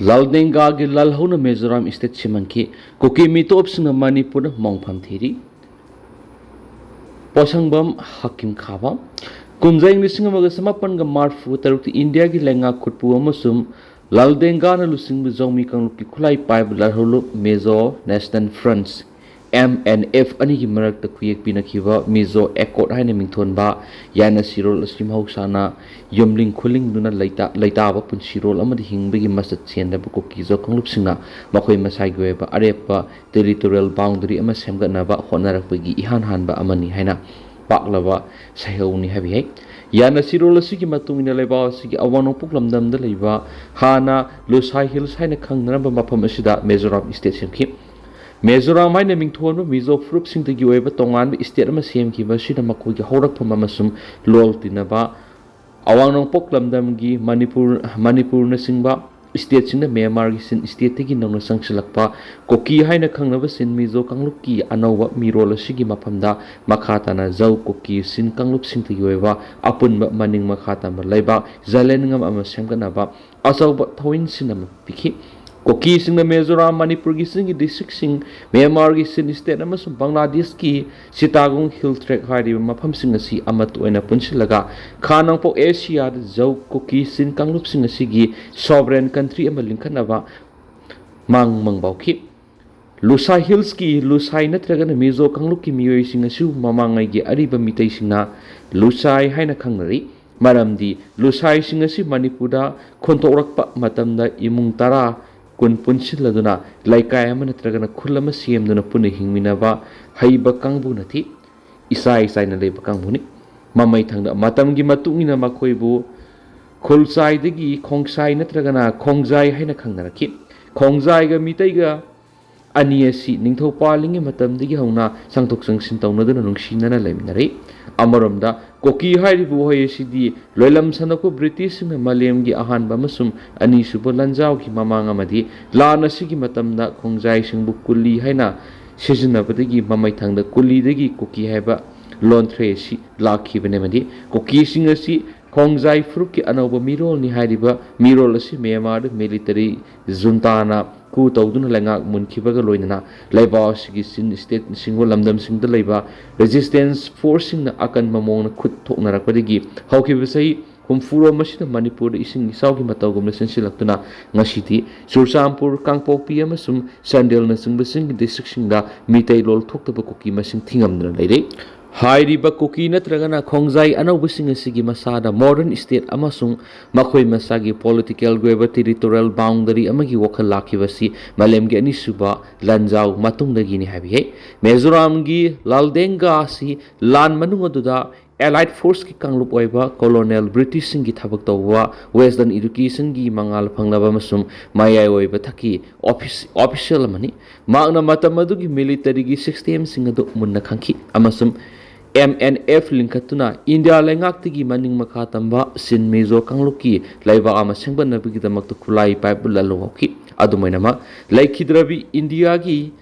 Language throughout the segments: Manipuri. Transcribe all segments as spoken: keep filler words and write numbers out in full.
ꯂꯥꯜꯗꯦꯡꯒꯥꯒꯤ ꯂꯥꯜꯍꯧꯅ ꯃꯤꯖꯣꯔꯥꯝ state ꯁꯦꯝꯍꯟꯈꯤ꯫ ꯀꯨꯀꯤ ꯃꯤꯇꯣꯞꯁꯤꯡꯅ ꯃꯅꯤꯄꯨꯔꯗ ꯃꯣꯡꯐꯝ ꯊꯤꯔꯤ꯫ ꯄꯣꯁꯪꯕꯝ ꯍꯀꯤꯝ ꯈꯥꯕ꯫ ꯀꯨꯝꯖꯥ ꯏꯪ ꯂꯤꯁꯤꯡ ꯑꯃꯒ ꯆꯃꯥꯄꯟꯒ ꯃꯔꯐꯨ ꯇꯔꯨꯛꯇ ꯏꯟꯗꯤꯌꯥꯒꯤ ꯂꯩꯉꯥꯛ ꯈꯨꯠꯄꯨ ꯑꯃꯁꯨꯡ ꯂꯥꯜꯗꯦꯡꯒꯥꯅ ꯂꯨꯆꯤꯡꯕ ꯖꯧꯃꯤ ꯀꯥꯡꯂꯨꯞꯀꯤ ꯈꯨꯠꯂꯥꯏ ꯄꯥꯏꯕ ꯂꯥꯜꯍꯧꯂꯨꯞ Mizo National Front, M N F, ꯑꯅꯤꯒꯤ ꯃꯔꯛꯇ ꯈꯨꯌꯦꯛ ꯄꯤꯅꯈꯤꯕ Mizo Accord ꯍꯥꯏꯅ ꯃꯤꯡꯊꯣꯟꯕ ꯌꯥꯅꯁꯤꯔꯣꯜ ꯑꯁꯤ ꯃꯍꯧꯁꯥꯅ ꯌꯨꯝꯂꯤꯡ ꯈꯨꯂꯤꯡꯗꯨꯅ ꯂꯩꯇꯥ-, ꯂꯩꯇꯥꯕ ꯄꯨꯟꯁꯤꯔꯣꯜ ꯑꯃꯗꯤ ꯍꯤꯡꯕꯒꯤ ꯃꯆꯠ ꯁꯦꯟꯗꯕ ꯀꯨꯀꯤ ꯖꯧ ꯀꯥꯡꯂꯨꯞꯁꯤꯡꯅ ꯃꯈꯣꯏ ꯃꯁꯥꯒꯤ ꯑꯣꯏꯕ ꯑꯔꯦꯞꯄ territorial boundary ꯑꯃ ꯁꯦꯝꯒꯠꯅꯕ ꯍꯣꯠꯅꯔꯛꯄꯒꯤ ꯏꯍꯥꯟ ꯍꯥꯟꯕ ꯑꯃꯅꯤ ꯍꯥꯏꯅ ꯄꯥꯛꯂꯕ ꯁꯩꯍꯧꯅꯤ ꯍꯥꯏꯕ ꯌꯥꯏ꯫ ꯌꯥꯅꯁꯤꯔꯣꯜ ꯑꯁꯤꯒꯤ ꯃꯇꯨꯡ ꯏꯟꯅ ꯂꯩꯕꯥꯛ ꯑꯁꯤꯒꯤ ꯑꯋꯥꯡ ꯅꯣꯡꯄꯣꯛ ꯂꯝꯗꯝꯗ ꯂꯩꯕ ꯍꯥꯟꯅ ꯂꯨꯁꯥꯏ Hills ꯍꯥꯏꯅ ꯈꯪꯅꯔꯝꯕ ꯃꯐꯝ ꯑꯁꯤꯗ ꯃꯤꯖꯣꯔꯥꯝ state ꯁꯦꯝꯈꯤ꯫ ꯃꯤꯖꯣꯔꯥꯝ ꯍꯥꯏꯅ ꯃꯤꯡꯊꯣꯟꯕ ꯃꯤꯖꯣ ꯐꯨꯔꯨꯞꯁꯤꯡꯗꯒꯤ ꯑꯣꯏꯕ ꯇꯣꯉꯥꯟꯕ state ꯑꯃ ꯁꯦꯝꯈꯤꯕ ꯑꯁꯤꯅ ꯃꯈꯣꯏꯒꯤ ꯍꯧꯔꯛꯐꯝ ꯑꯃꯁꯨꯡ ꯂꯣꯜ ꯇꯤꯟꯅꯕ ꯑꯋꯥꯡ ꯅꯣꯡꯄꯣꯛ ꯂꯝꯗꯝꯒꯤ ꯃꯅꯤꯄꯨꯔ, ꯃꯅꯤꯄꯨꯔꯅꯆꯤꯡꯕ stateꯁꯤꯡꯅ ꯃ꯭ꯌꯥꯟꯃꯥꯔꯒꯤ ꯆꯤꯟ stateꯇꯒꯤ ꯅꯧꯅ ꯆꯪꯁꯤꯜꯂꯛꯄ ꯀꯨꯀꯤ ꯍꯥꯏꯅ ꯈꯪꯅꯕ ꯆꯤꯟ ꯃꯤꯖꯣ ꯀꯥꯡꯂꯨꯞꯀꯤ ꯑꯅꯧꯕ ꯃꯤꯔꯣꯜ ꯑꯁꯤꯒꯤ ꯃꯐꯝꯗ ꯃꯈꯥ ꯇꯥꯅ ꯖꯧ ꯀꯨꯀꯤ ꯆꯤꯟ ꯀꯥꯡꯂꯨꯞꯁꯤꯡꯗꯒꯤ ꯑꯣꯏꯕ ꯑꯄꯨꯟꯕ ꯃꯅꯤꯡ ꯃꯈꯥ ꯇꯝꯕ ꯂꯩꯕꯥꯛ ꯖꯂꯦꯟꯉꯝ ꯑꯃ ꯁꯦꯝꯒꯠꯅꯕ ꯑꯆꯧꯕ ꯊꯧꯑꯣꯏꯟꯁꯤꯟ ꯑꯃ ꯄꯤꯈꯤ꯫ ꯀꯨꯀꯤꯁꯤꯡꯅ ꯃꯤꯖꯣꯔꯥꯝ, ꯃꯅꯤꯄꯨꯔꯒꯤ ꯆꯤꯡꯒꯤ districtꯁꯤꯡ, ꯃ꯭ꯌꯥꯟꯃꯥꯔꯒꯤ ꯆꯤꯟ state ꯑꯃꯁꯨꯡ ꯕꯪꯒ꯭ꯂꯥꯗꯦꯁꯀꯤ ꯆꯤꯇꯥꯒꯣꯡ Hill Tract ꯍꯥꯏꯔꯤꯕ ꯃꯐꯝꯁꯤꯡ ꯑꯁꯤ ꯑꯃꯠꯇ ꯑꯣꯏꯅ ꯄꯨꯟꯁꯤꯜꯂꯒ ꯈꯥ ꯅꯣꯡꯄꯣꯛ ꯑꯦꯁꯤꯌꯥꯗ ꯖꯧ ꯀꯨꯀꯤ ꯆꯤꯟ ꯀꯥꯡꯂꯨꯞꯁꯤꯡ ꯑꯁꯤꯒꯤ sovereign country ꯑꯃ ꯂꯤꯡꯈꯠꯅꯕ ꯃꯥꯡ ꯃꯪ ꯄꯥꯎꯈꯤ꯫ ꯂꯨꯁꯥꯏ Hillsꯀꯤ ꯂꯨꯁꯥꯏ ꯅꯠꯇ꯭ꯔꯒꯅ ꯃꯤꯖꯣ ꯀꯥꯡꯂꯨꯞꯀꯤ ꯃꯤꯑꯣꯏꯁꯤꯡ ꯑꯁꯤꯕꯨ ꯃꯃꯥꯡꯉꯩꯒꯤ ꯑꯔꯤꯕ ꯃꯤꯇꯩꯁꯤꯡꯅ ꯂꯨꯁꯥꯏ ꯍꯥꯏꯅ ꯈꯪꯅꯔꯤ꯫ ꯃꯔꯝꯗꯤ ꯂꯨꯁꯥꯏꯁꯤꯡ ꯑꯁꯤ ꯃꯅꯤꯄꯨꯔꯗ ꯈꯣꯟꯊꯣꯛꯂꯛꯄ ꯃꯇꯝꯗ ꯏꯃꯨꯡ ꯇꯔꯥ, ꯀꯨꯟ ꯄꯨꯟꯁꯤꯜꯂꯗꯨꯅ ꯂꯩꯀꯥꯏ ꯑꯃ ꯅꯠꯇ꯭ꯔꯒꯅ ꯈꯨꯜ ꯑꯃ ꯁꯦꯝꯗꯨꯅ ꯄꯨꯟꯅ ꯍꯤꯡꯃꯤꯟꯅꯕ ꯍꯩꯕ ꯀꯥꯡꯕꯨ ꯅꯠꯇꯦ꯫ ꯏꯆꯥꯏ ꯆꯥꯏꯅ ꯂꯩꯕ ꯀꯥꯡꯕꯨꯅꯤ꯫ ꯃꯃꯩ ꯊꯪꯗ ꯃꯇꯝꯒꯤ ꯃꯇꯨꯡ ꯏꯟꯅ ꯃꯈꯣꯏꯕꯨ ꯈꯨꯜꯁꯥꯏꯗꯒꯤ ꯈꯣꯡꯁꯥꯏ ꯅꯠꯇ꯭ꯔꯒꯅ ꯈꯣꯡꯖꯥꯏ ꯍꯥꯏꯅ ꯈꯪꯅꯔꯛꯈꯤ꯫ ꯈꯣꯡꯖꯥꯏꯒ ꯃꯤꯇꯩꯒ ꯑꯅꯤ ꯑꯁꯤ ꯅꯤꯡꯊꯧ ꯄꯥꯜꯂꯤꯉꯩ ꯃꯇꯝꯗꯒꯤ ꯍꯧꯅ ꯆꯪꯊꯣꯛ ꯆꯪꯁꯤꯟ ꯇꯧꯅꯗꯨꯅ ꯅꯨꯡꯁꯤꯅꯅ ꯂꯩꯃꯤꯟꯅꯔꯛꯏ꯫ ꯑꯃꯔꯣꯝꯗ ꯀꯨꯀꯤ ꯍꯥꯏꯔꯤꯕ ꯋꯥꯍꯩ ꯑꯁꯤꯗꯤ ꯂꯣꯏꯂꯝ ꯁꯟꯗꯣꯛꯄ ꯕ꯭ꯔꯤꯇꯤꯁꯁꯤꯡꯅ ꯃꯥꯂꯦꯝꯒꯤ ꯑꯍꯥꯟꯕ ꯑꯃꯁꯨꯡ ꯑꯅꯤꯁꯨꯕ ꯂꯥꯟꯖꯥꯎꯒꯤ ꯃꯃꯥꯡ ꯑꯃꯗꯤ ꯂꯥꯟ ꯑꯁꯤꯒꯤ ꯃꯇꯝꯗ ꯈꯣꯡꯖꯥꯏꯁꯤꯡꯕꯨ ꯀꯨꯂꯤ ꯍꯥꯏꯅ ꯁꯤꯖꯤꯟꯅꯕꯗꯒꯤ ꯃꯃꯩ ꯊꯪꯗ ꯀꯨꯂꯤꯗꯒꯤ ꯀꯨꯀꯤ ꯍꯥꯏꯕ ꯂꯣꯟꯊ꯭ꯔꯩ ꯑꯁꯤ ꯂꯥꯛꯈꯤꯕꯅꯤ ꯑꯃꯗꯤ ꯀꯨꯀꯤꯁꯤꯡ ꯑꯁꯤ ꯈꯣꯡꯖꯥꯏ ꯐꯨꯔꯨꯞꯀꯤ ꯑꯅꯧꯕ ꯃꯤꯔꯣꯜꯅꯤ ꯍꯥꯏꯔꯤꯕ ꯃꯤꯔꯣꯜ ꯑꯁꯤ ꯃ꯭ꯌꯥꯟꯃꯥꯔꯗ ꯃꯤꯂꯤꯇꯔꯤ ꯖꯨꯟꯇꯥꯅ ꯀꯨ ꯇꯧꯗꯨꯅ ꯂꯩꯉꯥꯛ ꯃꯨꯟꯈꯤꯕꯒ ꯂꯣꯏꯅꯅ ꯂꯩꯕꯥꯛ ꯑꯁꯤꯒꯤ ꯆꯤꯟ ꯁ꯭ꯇꯦꯠꯁꯤꯡꯕꯨ ꯂꯝꯗꯝꯁꯤꯡꯗ ꯂꯩꯕ ꯔꯦꯖꯤꯁꯇꯦꯟꯁ ꯐꯣꯔꯁꯁꯤꯡꯅ ꯑꯀꯟꯕ ꯃꯑꯣꯡꯗ ꯈꯨꯠ ꯊꯣꯛꯅꯔꯛꯄꯗꯒꯤ ꯍꯧꯈꯤꯕ ꯆꯍꯤ ꯍꯨꯝꯐꯨꯔꯣꯝ ꯑꯁꯤꯗ ꯃꯅꯤꯄꯨꯔꯗ ꯏꯁꯤꯡ ꯏꯆꯥꯎꯒꯤ ꯃꯇꯧꯒꯨꯝꯅ ꯆꯦꯟꯁꯤꯜꯂꯛꯇꯨꯅ ꯉꯁꯤꯗꯤ ꯆꯨꯔꯆꯥꯟꯄꯨꯔ, ꯀꯥꯡꯄꯣꯛꯄꯤ ꯑꯃꯁꯨꯡ ꯆꯥꯟꯗꯦꯜꯅꯆꯤꯡꯕꯁꯤꯡꯒꯤ ꯗꯤꯁꯇ꯭ꯔꯤꯛꯁꯤꯡꯗ ꯃꯤꯇꯩ ꯂꯣꯜ ꯊꯣꯛꯇꯕ ꯀꯨꯀꯤ ꯃꯁꯤꯡ ꯊꯤꯉꯝꯗꯅ ꯂꯩꯔꯦ꯫ ꯍꯥꯏꯔꯤꯕ ꯀꯨꯀꯤ ꯅꯠꯇ꯭ꯔꯒꯅ ꯈꯣꯡꯖꯥꯏ ꯑꯅꯧꯕꯁꯤꯡ ꯑꯁꯤꯒꯤ ꯃꯁꯥꯗ ꯃꯣꯗꯔꯟ ꯁ꯭ꯇꯦꯠ ꯑꯃꯁꯨꯡ ꯃꯈꯣꯏ ꯃꯁꯥꯒꯤ ꯄꯣꯂꯤꯇꯤꯀꯦꯜꯒꯤ ꯑꯣꯏꯕ ꯇꯦꯔꯤꯇꯣꯔꯤꯌꯦꯜ ꯕꯥꯎꯟꯗꯔꯤ ꯑꯃꯒꯤ ꯋꯥꯈꯜ ꯂꯥꯛꯈꯤꯕꯁꯤ ꯃꯥꯂꯦꯝꯒꯤ ꯑꯅꯤꯁꯨꯕ ꯂꯥꯟꯖꯥꯎ ꯃꯇꯨꯡꯗꯒꯤꯅꯤ ꯍꯥꯏꯕ ꯌꯥꯏ꯫ ꯃꯤꯖꯣꯔꯥꯝꯒꯤ ꯂꯥꯜꯗꯦꯡꯒꯥ ꯑꯁꯤ ꯂꯥꯟ ꯃꯅꯨꯡ ꯑꯗꯨꯗ ꯑꯦꯂꯥꯏꯠ ꯐꯣꯔꯁꯀꯤ ꯀꯥꯡꯂꯨꯞ ꯑꯣꯏꯕ ꯀꯣꯂꯣꯅꯦꯜ ꯕ꯭ꯔꯤꯇꯤꯁꯁꯤꯡꯒꯤ ꯊꯕꯛ ꯇꯧꯕ ꯋꯦꯁꯇꯔꯟ ꯏꯗꯨꯀꯦꯁꯟꯒꯤ ꯃꯉꯥꯜ ꯐꯪꯂꯕ ꯑꯃꯁꯨꯡ ꯃꯌꯥꯏ ꯑꯣꯏꯕ ꯊꯛꯀꯤ ꯑꯣꯐꯤꯁ-, ꯑꯣꯐꯤꯁꯤꯌꯦꯜ ꯑꯃꯅꯤ꯫ ꯃꯍꯥꯛꯅ ꯃꯇꯝ ꯑꯗꯨꯒꯤ ꯃꯤꯂꯤꯇꯔꯤꯒꯤ ꯁꯤꯁꯇꯦꯝꯁꯤꯡ ꯑꯗꯨ ꯃꯨꯟꯅ ꯈꯪꯈꯤ ꯑꯃꯁꯨꯡ ꯑꯦꯝ ꯑꯦꯟ ꯑꯦꯐ ꯂꯤꯡꯈꯠꯇꯨꯅ ꯏꯟꯗꯤꯌꯥ ꯂꯩꯉꯥꯛꯇꯒꯤ ꯃꯅꯤꯡ ꯃꯈꯥ ꯇꯝꯕ ꯆꯤꯟ ꯃꯤꯖꯣ ꯀꯥꯡꯂꯨꯞꯀꯤ ꯂꯩꯕꯥꯛ ꯑꯃ ꯁꯦꯝꯒꯠꯅꯕꯒꯤꯗꯃꯛꯇ ꯈꯨꯠꯂꯥꯏ ꯄꯥꯏꯕ ꯂꯥꯜꯍꯧꯈꯤ꯫ ꯑꯗꯨꯃꯥꯏꯅꯃꯛ, ꯂꯩꯈꯤꯗ꯭ꯔꯕꯤ ꯏꯟꯗꯤꯌꯥꯒꯤ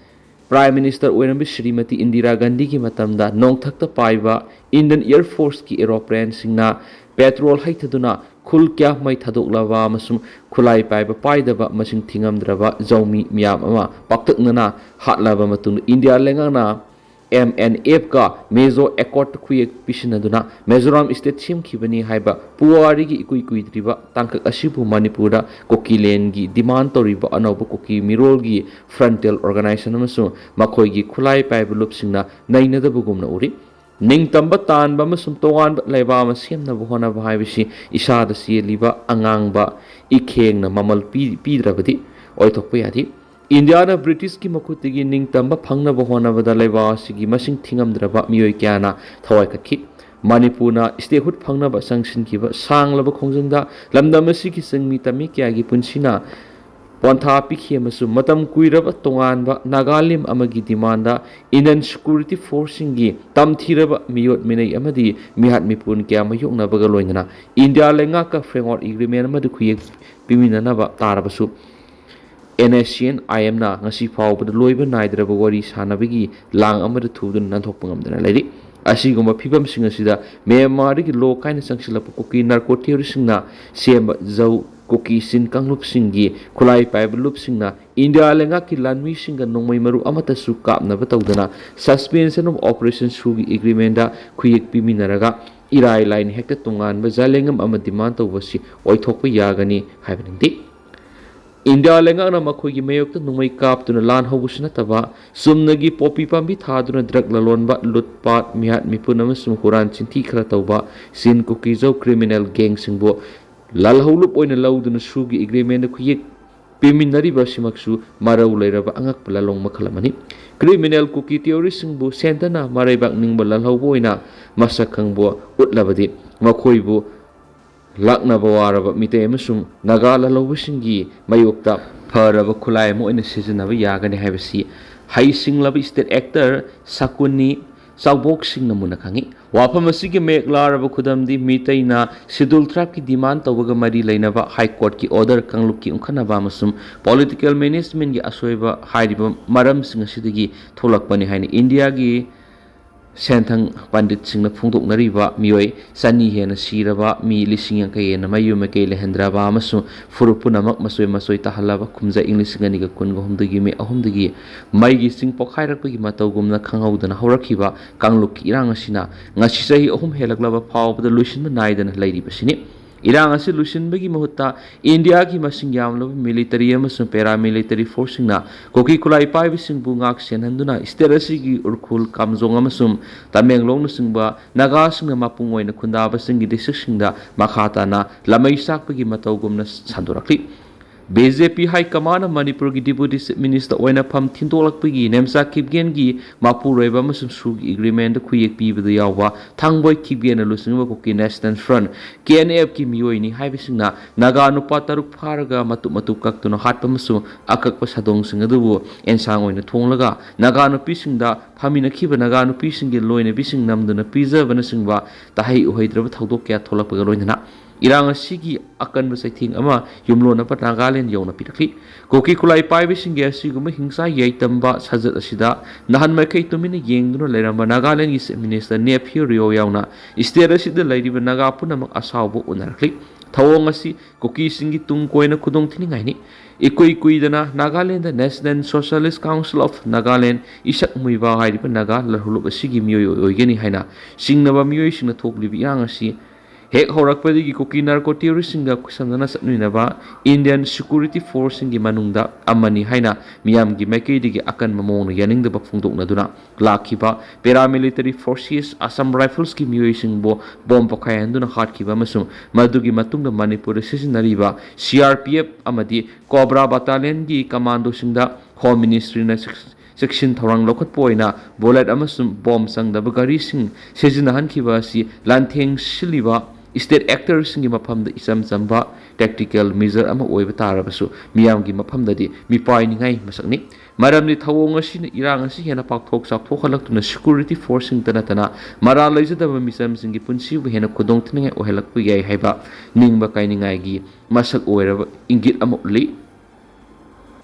ꯄ꯭ꯔꯥꯏꯝ ꯃꯤꯅꯤꯁꯇꯔ ꯑꯣꯏꯔꯝꯕꯤ ꯁ꯭ꯔꯤꯃꯇꯤ ꯏꯟꯗꯤꯔꯥ ꯒꯥꯟꯙꯤꯒꯤ ꯃꯇꯝꯗ ꯅꯣꯡꯊꯛꯇ ꯄꯥꯏꯕ ꯏꯟꯗꯤꯌꯟ ꯑꯦꯌꯔ ꯐꯣꯔꯁꯀꯤ ꯑꯦꯔꯣꯄ꯭ꯂꯦꯟꯁꯤꯡꯅ ꯄꯦꯇ꯭ꯔꯣꯜ ꯍꯩꯊꯗꯨꯅ ꯈꯨꯜ ꯀꯌꯥ ꯃꯩ ꯊꯥꯗꯣꯛꯂꯕ ꯑꯃꯁꯨꯡ ꯈꯨꯠꯂꯥꯏ ꯄꯥꯏꯕ ꯄꯥꯏꯗꯕ ꯃꯁꯤꯡ ꯊꯤꯉꯝꯗ꯭ꯔꯕ ꯖꯧꯃꯤ ꯃꯤꯌꯥꯝ ꯑꯃ ꯄꯥꯛꯇꯛꯅꯅ ꯍꯥꯠꯂꯕ ꯃꯇꯨꯡꯗ ꯏꯟꯗꯤꯌꯥ ꯂꯩꯉꯥꯛꯅ ꯑꯦꯝ ꯑꯦꯟ ꯑꯦꯐꯀ ꯃꯤꯖꯣ ꯑꯦꯀꯣꯔꯗ ꯈꯨꯌꯦꯛ ꯄꯤꯁꯤꯟꯅꯗꯨꯅ ꯃꯤꯖꯣꯔꯥꯝ ꯁ꯭ꯇꯦꯠ ꯁꯦꯝꯈꯤꯕꯅꯤ ꯍꯥꯏꯕ ꯄꯨꯋꯥꯔꯤꯒꯤ ꯏꯀꯨꯏ ꯀꯨꯏꯗ꯭ꯔꯤꯕ ꯇꯥꯡꯀꯛ ꯑꯁꯤꯕꯨ ꯃꯅꯤꯄꯨꯔꯗ ꯀꯨꯀꯤꯂꯦꯟꯒꯤ ꯗꯤꯃꯥꯟ ꯇꯧꯔꯤꯕ ꯑꯅꯧꯕ ꯀꯨꯀꯤ ꯃꯤꯔꯣꯜꯒꯤ ꯐ꯭ꯔꯟꯇꯦꯜ ꯑꯣꯔꯒꯅꯥꯏꯖꯦꯁꯟ ꯑꯃꯁꯨꯡ ꯃꯈꯣꯏꯒꯤ ꯈꯨꯠꯂꯥꯏ ꯄꯥꯏꯕ ꯂꯨꯞꯁꯤꯡꯅ ꯅꯩꯅꯗꯕꯒꯨꯝꯅ ꯎꯔꯤ꯫ ꯅꯤꯡꯇꯝꯕ ꯇꯥꯟꯕ ꯑꯃꯁꯨꯡ ꯇꯣꯉꯥꯟꯕ ꯂꯩꯕꯥꯛ ꯑꯃ ꯁꯦꯝꯅꯕ ꯍꯣꯠꯅꯕ ꯍꯥꯏꯕꯁꯤ ꯏꯁꯥꯗ ꯆꯦꯜꯂꯤꯕ ꯑꯉꯥꯡꯕ ꯏꯈꯦꯡꯅ ꯃꯃꯜ ꯄꯤ-, ꯄꯤꯗ꯭ꯔꯕꯗꯤ ꯑꯣꯏꯊꯣꯛꯄ ꯌꯥꯗꯦ꯫ ꯏꯟꯗꯤꯌꯥꯅ ꯕ꯭ꯔꯤꯇꯤꯁꯀꯤ ꯃꯈꯨꯠꯇꯒꯤ ꯅꯤꯡꯇꯝꯕ ꯐꯪꯅꯕ ꯍꯣꯠꯅꯕꯗ ꯂꯩꯕꯥꯛ ꯑꯁꯤꯒꯤ ꯃꯁꯤꯡ ꯊꯤꯉꯝꯗ꯭ꯔꯕ ꯃꯤꯑꯣꯏ ꯀꯌꯥꯅ ꯊꯋꯥꯏ ꯀꯠꯈꯤ꯫ ꯃꯅꯤꯄꯨꯔꯅ ꯁ꯭ꯇꯦꯠꯍꯨꯗ ꯐꯪꯅꯕ ꯆꯪꯁꯤꯟꯈꯤꯕ ꯁꯥꯡꯂꯕ ꯈꯣꯡꯖꯪꯗ ꯂꯝꯗꯝ ꯑꯁꯤꯒꯤ ꯆꯤꯡꯃꯤ ꯇꯝꯃꯤ ꯀꯌꯥꯒꯤ ꯄꯨꯟꯁꯤꯅ ꯄꯣꯟꯊꯥ ꯄꯤꯈꯤ ꯑꯃꯁꯨꯡ ꯃꯇꯝ ꯀꯨꯏꯔꯕ ꯇꯣꯉꯥꯟꯕ ꯅꯥꯒꯥꯂꯦꯟ ꯑꯃꯒꯤ ꯗꯤꯃꯥꯟꯗ ꯏꯟꯗꯤꯌꯟ ꯁꯦꯀ꯭ꯌꯨꯔꯤꯇꯤ ꯐꯣꯔꯁꯁꯤꯡꯒꯤ ꯇꯝꯊꯤꯔꯕ ꯃꯤꯑꯣꯠ ꯃꯤꯅꯩ ꯑꯃꯗꯤ ꯃꯤꯍꯥꯠ ꯃꯤꯄꯨꯟ ꯀꯌꯥ ꯃꯥꯌꯣꯛꯅꯕꯒ ꯂꯣꯏꯅꯅ ꯏꯟꯗꯤꯌꯥ ꯂꯩꯉꯥꯛꯀ ꯐ꯭ꯔꯦꯝꯋꯥꯔꯛ ꯑꯦꯒ꯭ꯔꯤꯃꯦꯟ ꯑꯃꯗ ꯈꯨꯌꯦꯛ ꯄꯤꯃꯤꯟꯅꯅꯕ ꯇꯥꯔꯕꯁꯨ, ꯑꯦꯟ ꯑꯦꯁ ꯁꯤ ꯑꯦꯟ ꯑꯥꯏ ꯑꯦꯝꯅ ꯉꯁꯤ ꯐꯥꯎꯕꯗ ꯂꯣꯏꯕ ꯅꯥꯏꯗ꯭ꯔꯕ ꯋꯥꯔꯤ ꯁꯥꯟꯅꯕꯒꯤ ꯂꯥꯡ ꯑꯃꯗ ꯊꯨꯗꯨꯅ ꯅꯥꯟꯊꯣꯛꯄ ꯉꯝꯗꯅ ꯂꯩꯔꯤ꯫ ꯑꯁꯤꯒꯨꯝꯕ ꯐꯤꯕꯝꯁꯤꯡ ꯑꯁꯤꯗ ꯃ꯭ꯌꯥꯟꯃꯥꯔꯗꯒꯤ ꯂꯣ ꯀꯥꯏꯅ ꯆꯪꯁꯤꯜꯂꯛꯄ ꯀꯨꯀꯤ ꯅꯥꯔꯀꯣ ꯇꯦꯔꯣꯔꯤꯁꯁꯤꯡꯅ ꯁꯦꯝꯕ ꯖꯧ ꯀꯨꯀꯤ ꯆꯤꯟ ꯀꯥꯡꯂꯨꯞꯁꯤꯡꯒꯤ ꯈꯨꯠꯂꯥꯏ ꯄꯥꯏꯕ ꯂꯨꯞꯁꯤꯡꯅ ꯏꯟꯗꯤꯌꯥ ꯂꯩꯉꯥꯛꯀꯤ ꯂꯥꯟꯃꯤꯁꯤꯡꯒ ꯅꯣꯡꯃꯩ ꯃꯔꯨ ꯑꯃꯠꯇꯁꯨ ꯀꯥꯞꯅꯕ ꯇꯧꯗꯅ Suspension of Operation ꯁꯨꯒꯤ ꯑꯦꯒ꯭ꯔꯤꯃꯦꯟꯗ ꯈꯨꯌꯦꯛ ꯄꯤꯃꯤꯟꯅꯔꯒ ꯏꯔꯥꯏ ꯂꯥꯏꯅ ꯍꯦꯛꯇ ꯇꯣꯉꯥꯟꯕ ꯖꯥꯂꯦꯡꯉꯝ ꯑꯃ ꯗꯤꯃꯥꯟ ꯇꯧꯕ ꯑꯁꯤ ꯑꯣꯏꯊꯣꯛꯄ ꯌꯥꯒꯅꯤ ꯍꯥꯏꯕꯅꯤ꯫ ꯏꯟꯗꯤꯌꯥ ꯂꯩꯉꯥꯛꯅ ꯃꯈꯣꯏꯒꯤ ꯃꯥꯌꯣꯛꯇ ꯅꯣꯡꯃꯩ ꯀꯥꯞꯇꯨꯅ ꯂꯥꯟ ꯍꯧꯕꯁꯨ ꯅꯠꯇꯕ, ꯆꯨꯝꯅꯒꯤ ꯄꯣꯄꯤ ꯄꯥꯝꯕꯤ ꯊꯥꯗꯨꯅ ꯗ꯭ꯔꯒ ꯂꯂꯣꯟꯕ, ꯂꯨꯠꯄꯥꯠ, ꯃꯤꯍꯥꯠ ꯃꯤꯄꯨꯟ ꯑꯃꯁꯨꯡ ꯍꯨꯔꯥꯟ ꯆꯤꯟꯊꯤ ꯈꯔ ꯇꯧꯕ ꯆꯤꯟ ꯀꯨꯀꯤ ꯖꯧ ꯀ꯭ꯔꯤꯃꯤꯅꯦꯜ ꯒꯦꯡꯁꯤꯡꯕꯨ ꯂꯥꯜꯍꯧꯂꯨꯞ ꯑꯣꯏꯅ ꯂꯧꯗꯨꯅ ꯁꯨꯒꯤ ꯑꯦꯒ꯭ꯔꯤꯃꯦꯟꯗ ꯈꯨꯌꯦꯛ ꯄꯤꯃꯤꯟꯅꯔꯤꯕ ꯑꯁꯤꯃꯛꯁꯨ ꯃꯔꯧ ꯂꯩꯔꯕ ꯑꯉꯛꯄ ꯂꯥꯂꯣꯡ ꯃꯈꯜ ꯑꯃꯅꯤ꯫ ꯀ꯭ꯔꯤꯃꯤꯅꯦꯜ ꯀꯨꯀꯤ ꯇꯦꯔꯣꯔꯤꯁꯁꯤꯡꯕꯨ ꯁꯦꯟꯗꯅ ꯃꯔꯩꯕꯥꯛ ꯅꯤꯡꯕ ꯂꯥꯜꯍꯧꯕ ꯑꯣꯏꯅ ꯃꯁꯛ ꯈꯪꯕ ꯎꯠꯂꯕꯗꯤ ꯃꯈꯣꯏꯕꯨ ꯂꯥꯛꯅꯕ ꯋꯥꯔꯕ ꯃꯤꯇꯩ ꯑꯃꯁꯨꯡ ꯅꯥꯒꯥ ꯂꯥꯜꯍꯧꯕꯁꯤꯡꯒꯤ ꯃꯥꯌꯣꯛꯇ ꯐꯔꯕ ꯈꯨꯠꯂꯥꯏ ꯑꯃ ꯑꯣꯏꯅ ꯁꯤꯖꯤꯟꯅꯕ ꯌꯥꯒꯅꯤ ꯍꯥꯏꯕꯁꯤ ꯍꯩꯁꯤꯡꯂꯕ ꯁ꯭ꯇꯦꯠ ꯑꯦꯛꯇꯔ ꯁꯀꯨꯟꯅꯤ ꯆꯥꯎꯕꯣꯛꯁꯤꯡꯅ ꯃꯨꯟꯅ ꯈꯪꯏ꯫ ꯋꯥꯐꯝ ꯑꯁꯤꯒꯤ ꯃꯌꯦꯛ ꯂꯥꯔꯕ ꯈꯨꯗꯝꯗꯤ ꯃꯤꯇꯩꯅ ꯁꯤꯗꯨꯜ ꯇ꯭ꯔꯥꯏꯕꯀꯤ ꯗꯤꯃꯥꯟ ꯇꯧꯕꯒ ꯃꯔꯤ ꯂꯩꯅꯕ ꯍꯥꯏ ꯀꯣꯔꯠꯀꯤ ꯑꯣꯔꯗꯔ ꯀꯥꯡꯂꯨꯞꯀꯤ ꯎꯪꯈꯠꯅꯕ ꯑꯃꯁꯨꯡ ꯄꯣꯂꯤꯇꯤꯀꯦꯜ ꯃꯦꯅꯦꯖꯃꯦꯟꯒꯤ ꯑꯁꯣꯏꯕ ꯍꯥꯏꯔꯤꯕ ꯃꯔꯝꯁꯤꯡ ꯑꯁꯤꯗꯒꯤ ꯊꯣꯛꯂꯛꯄꯅꯤ ꯍꯥꯏꯅ ꯏꯟꯗꯤꯌꯥꯒꯤ ꯁꯦꯟꯊꯪ ꯄꯟꯗꯤꯠꯁꯤꯡꯅ ꯐꯣꯡꯗꯣꯛꯅꯔꯤꯕ ꯃꯤꯑꯣꯏ ꯆꯅꯤ ꯍꯦꯟꯅ ꯁꯤꯔꯕ, ꯃꯤ ꯂꯤꯁꯤꯡ ꯌꯥꯡꯈꯩ ꯍꯦꯟꯅ ꯃꯌꯨꯝ ꯃꯀꯩ ꯂꯩꯍꯟꯗ꯭ꯔꯕ ꯑꯃꯁꯨꯡ ꯐꯨꯔꯨꯞ ꯄꯨꯝꯅꯃꯛ ꯃꯆꯣꯏ ꯃꯆꯣꯏ ꯇꯥꯍꯜꯂꯕ ꯀꯨꯝꯖꯥ ꯏꯪ ꯂꯤꯁꯤꯡ ꯑꯅꯤꯒ ꯀꯨꯟꯒ ꯍꯨꯝꯗꯣꯏꯒꯤ ꯃꯦ ꯑꯍꯨꯝꯗꯒꯤ ꯃꯩꯒꯤ ꯆꯤꯡ ꯄꯣꯛꯈꯥꯏꯔꯛꯄꯒꯤ ꯃꯇꯧꯒꯨꯝꯅ ꯈꯪꯍꯧꯗꯅ ꯍꯧꯔꯛꯈꯤꯕ ꯀꯥꯡꯂꯨꯞꯀꯤ ꯏꯔꯥꯡ ꯑꯁꯤꯅ ꯉꯁꯤ ꯆꯍꯤ ꯑꯍꯨꯝ ꯍꯦꯜꯂꯛꯂꯕ ꯐꯥꯎꯕꯗ ꯂꯣꯏꯁꯤꯟꯕ ꯅꯥꯏꯗꯅ ꯂꯩꯔꯤꯕꯁꯤꯅꯤ꯫ ꯏꯔꯥꯡ ꯑꯁꯤ ꯂꯣꯏꯁꯤꯟꯕꯒꯤ ꯃꯍꯨꯠꯇ ꯏꯟꯗꯤꯌꯥꯒꯤ ꯃꯁꯤꯡ ꯌꯥꯝꯂꯕ ꯃꯤꯂꯤꯇꯔꯤ ꯑꯃꯁꯨꯡ ꯄꯦꯔꯥꯃꯤꯂꯤꯇꯔꯤ ꯐꯣꯔꯁꯁꯤꯡꯅ ꯀꯨꯀꯤ ꯈꯨꯠꯂꯥꯏ ꯄꯥꯏꯕꯁꯤꯡꯕꯨ ꯉꯥꯛ ꯁꯦꯟꯍꯟꯗꯨꯅ ꯁ꯭ꯇꯦꯠ ꯑꯁꯤꯒꯤ ꯎꯈ꯭ꯔꯨꯜ, ꯀꯥꯝꯖꯣꯡ ꯑꯃꯁꯨꯡ ꯇꯃꯦꯡꯂꯣꯡꯅꯆꯤꯡꯕ ꯅꯥꯒꯥꯁꯤꯡꯅ ꯃꯄꯨꯡ ꯑꯣꯏꯅ ꯈꯨꯟꯗꯥꯕꯁꯤꯡꯒꯤ ꯗꯤꯁꯇ꯭ꯔꯤꯛꯁꯤꯡꯗ ꯃꯈꯥ ꯇꯥꯅ ꯂꯃꯩ ꯆꯥꯛꯄꯒꯤ ꯃꯇꯧꯒꯨꯝꯅ ꯁꯟꯗꯣꯔꯛꯂꯤ꯫ ꯕꯤ ꯖꯦ ꯄꯤ ꯍꯥꯏ ꯀꯃꯥꯟꯅ ꯃꯅꯤꯄꯨꯔꯒꯤ ꯗꯤꯄꯨꯇꯤ ꯆꯤꯐ ꯃꯤꯅꯤꯁꯇꯔ ꯑꯣꯏꯅ ꯐꯝ ꯊꯤꯟꯗꯣꯛꯂꯛꯄꯒꯤ ꯅꯦꯝꯆꯥ ꯀꯤꯞꯒꯦꯟꯒꯤ ꯃꯄꯨꯔꯣꯏꯕ ꯑꯃꯁꯨꯡ ꯁꯨꯒꯤ ꯑꯦꯒ꯭ꯔꯤꯃꯦꯟꯗ ꯈꯨꯌꯦꯛ ꯄꯤꯕꯗ ꯌꯥꯎꯕ ꯊꯥꯡꯕꯣꯏ ꯀꯤꯞꯒꯦꯟꯅ ꯂꯨꯆꯤꯡꯕ Kuki National Front, K N ꯑꯦꯐꯀꯤ ꯃꯤꯑꯣꯏꯅꯤ ꯍꯥꯏꯕꯁꯤꯡꯅ ꯅꯥꯒꯥ ꯅꯨꯄꯥ ꯇꯔꯨꯛ ꯐꯥꯔꯒ ꯃꯇꯨꯞ ꯃꯇꯨꯞ ꯀꯛꯇꯨꯅ ꯍꯥꯠꯄ ꯑꯃꯁꯨꯡ ꯑꯀꯛꯄ ꯁꯥꯗꯣꯡꯁꯤꯡ ꯑꯗꯨꯕꯨ ꯑꯦꯟꯁꯥꯡ ꯑꯣꯏꯅ ꯊꯣꯡꯂꯒ ꯅꯥꯒꯥ ꯅꯨꯄꯤꯁꯤꯡꯗ ꯐꯝꯃꯤꯟꯅꯈꯤꯕ ꯅꯥꯒꯥ ꯅꯨꯄꯤꯁꯤꯡꯒꯤ ꯂꯣꯏꯅꯕꯤꯁꯤꯡ ꯅꯝꯗꯨꯅ ꯄꯤꯖꯕꯅꯆꯤꯡꯕ ꯇꯥꯍꯩ ꯎꯍꯩꯗ꯭ꯔꯕ ꯊꯧꯗꯣꯛ ꯀꯌꯥ ꯊꯣꯛꯂꯛꯄꯒ ꯂꯣꯏꯅꯅ ꯏꯔꯥꯡ ꯑꯁꯤꯒꯤ ꯑꯀꯟꯕ ꯆꯩꯊꯦꯡ ꯑꯃ ꯌꯨꯝꯂꯣꯟꯅꯕ ꯅꯥꯒꯥꯂꯦꯟ ꯌꯧꯅ ꯄꯤꯔꯛꯂꯤ꯫ ꯀꯨꯀꯤ ꯈꯨꯠꯂꯥꯏ ꯄꯥꯏꯕꯁꯤꯡꯒꯤ ꯑꯁꯤꯒꯨꯝꯕ ꯍꯤꯡꯁꯥ ꯌꯥꯏꯇꯝꯕ ꯁꯥꯖꯠ ꯑꯁꯤꯗ ꯅꯍꯥꯟ ꯃꯈꯩ ꯇꯨꯃꯤꯟꯅ ꯌꯦꯡꯗꯨꯅ ꯂꯩꯔꯝꯕ ꯅꯥꯒꯥꯂꯦꯟꯒꯤ Chief Minister Neiphiu Rio ꯌꯥꯎꯅ state ꯑꯁꯤꯗ ꯂꯩꯔꯤꯕ ꯅꯥꯒꯥ ꯄꯨꯝꯅꯃꯛ ꯑꯁꯥꯎꯕ ꯎꯅꯔꯛꯂꯤ꯫ ꯊꯧꯑꯣꯡ ꯑꯁꯤ ꯀꯨꯀꯤꯁꯤꯡꯒꯤ ꯇꯨꯡ ꯀꯣꯏꯅ ꯈꯨꯗꯣꯡ ꯊꯤꯅꯤꯡꯉꯥꯏꯅꯤ꯫ ꯏꯀꯨꯏ ꯀꯨꯏꯗꯅ Nagaland National Socialist Council of Nagaland ꯏꯁꯛ ꯃꯨꯏꯕ ꯍꯥꯏꯔꯤꯕ ꯅꯥꯒꯥ ꯂꯥꯜꯍꯧꯂꯨꯞ ꯑꯁꯤꯒꯤ ꯃꯤꯑꯣꯏ ꯑꯣꯏꯒꯅꯤ ꯍꯥꯏꯅ ꯆꯤꯡꯅꯕ ꯃꯤꯑꯣꯏꯁꯤꯡꯅ ꯊꯣꯛꯂꯤꯕ ꯏꯔꯥꯡ ꯑꯁꯤ ꯍꯦꯛ ꯍꯧꯔꯛꯄꯗꯒꯤ ꯀꯨꯀꯤ narco terroristꯁꯤꯡꯒ ꯈꯨꯠꯁꯝꯅꯅ ꯆꯠꯃꯤꯟꯅꯕ Indian security forceꯁꯤꯡꯒꯤ ꯃꯅꯨꯡꯗ ꯑꯃꯅꯤ ꯍꯥꯏꯅ ꯃꯤꯌꯥꯝꯒꯤ ꯃꯥꯏꯀꯩꯗꯒꯤ ꯑꯀꯟꯕ ꯃꯑꯣꯡꯗ ꯌꯥꯅꯤꯡꯗꯕ ꯐꯣꯡꯗꯣꯛꯅꯗꯨꯅ ꯂꯥꯛꯈꯤꯕ paramilitary forces Assam Riflesꯀꯤ ꯃꯤꯑꯣꯏꯁꯤꯡꯕꯨ ꯕꯣꯝ ꯄꯣꯈꯥꯏꯍꯟꯗꯨꯅ ꯍꯥꯠꯈꯤꯕ ꯑꯃꯁꯨꯡ ꯃꯗꯨꯒꯤ ꯃꯇꯨꯡꯗ ꯃꯅꯤꯄꯨꯔꯗ ꯁꯤꯖꯤꯟꯅꯔꯤꯕ C R P F ꯑꯃꯗꯤ Cobra Battalionꯒꯤ commandoꯁꯤꯡꯗ Home Ministryꯅ ꯆꯦꯛ-, ꯆꯦꯛꯁꯤꯟ ꯊꯧꯔꯥꯡ ꯂꯧꯈꯠꯄ ꯑꯣꯏꯅ bullet ꯑꯃꯁꯨꯡ ꯕꯣꯝ ꯆꯪꯗꯕ ꯒꯥꯔꯤꯁꯤꯡ ꯁꯤꯖꯤꯟꯅꯍꯟꯈꯤꯕ ꯑꯁꯤ ꯂꯥꯟꯊꯦꯡꯁꯤꯜꯂꯤꯕ state actorꯁꯤꯡꯒꯤ ꯃꯐꯝꯗ ꯏꯆꯝ ꯆꯝꯕ tactical measure ꯑꯃ ꯑꯣꯏꯕ ꯇꯥꯔꯕꯁꯨ, ꯃꯤꯌꯥꯝꯒꯤ ꯃꯐꯝꯗꯗꯤ ꯃꯤꯄꯥꯏꯅꯤꯡꯉꯥꯏ ꯃꯁꯛꯅꯤ꯫ ꯃꯔꯝꯗꯤ ꯊꯧꯑꯣꯡ ꯑꯁꯤꯅ ꯏꯔꯥꯡ ꯑꯁꯤ ꯍꯦꯟꯅ ꯄꯥꯛꯊꯣꯛ ꯆꯥꯎꯊꯣꯛꯍꯜꯂꯛꯇꯨꯅ security forceꯁꯤꯡꯇ ꯅꯠꯇꯅ ꯃꯔꯥꯜ ꯂꯩꯖꯗꯕ ꯃꯤꯆꯝꯁꯤꯡꯒꯤ ꯄꯨꯟꯁꯤꯕꯨ ꯍꯦꯟꯅ ꯈꯨꯗꯣꯡꯊꯤꯅꯤꯡꯉꯥꯏ ꯑꯣꯏꯍꯜꯂꯛꯄ ꯌꯥꯏ ꯍꯥꯏꯕ ꯅꯤꯡꯕ ꯀꯥꯏꯅꯤꯡꯉꯥꯏꯒꯤ ꯃꯁꯛ ꯑꯣꯏꯔꯕ ꯏꯪꯒꯤꯠ ꯑꯃ ꯎꯠꯂꯤ꯫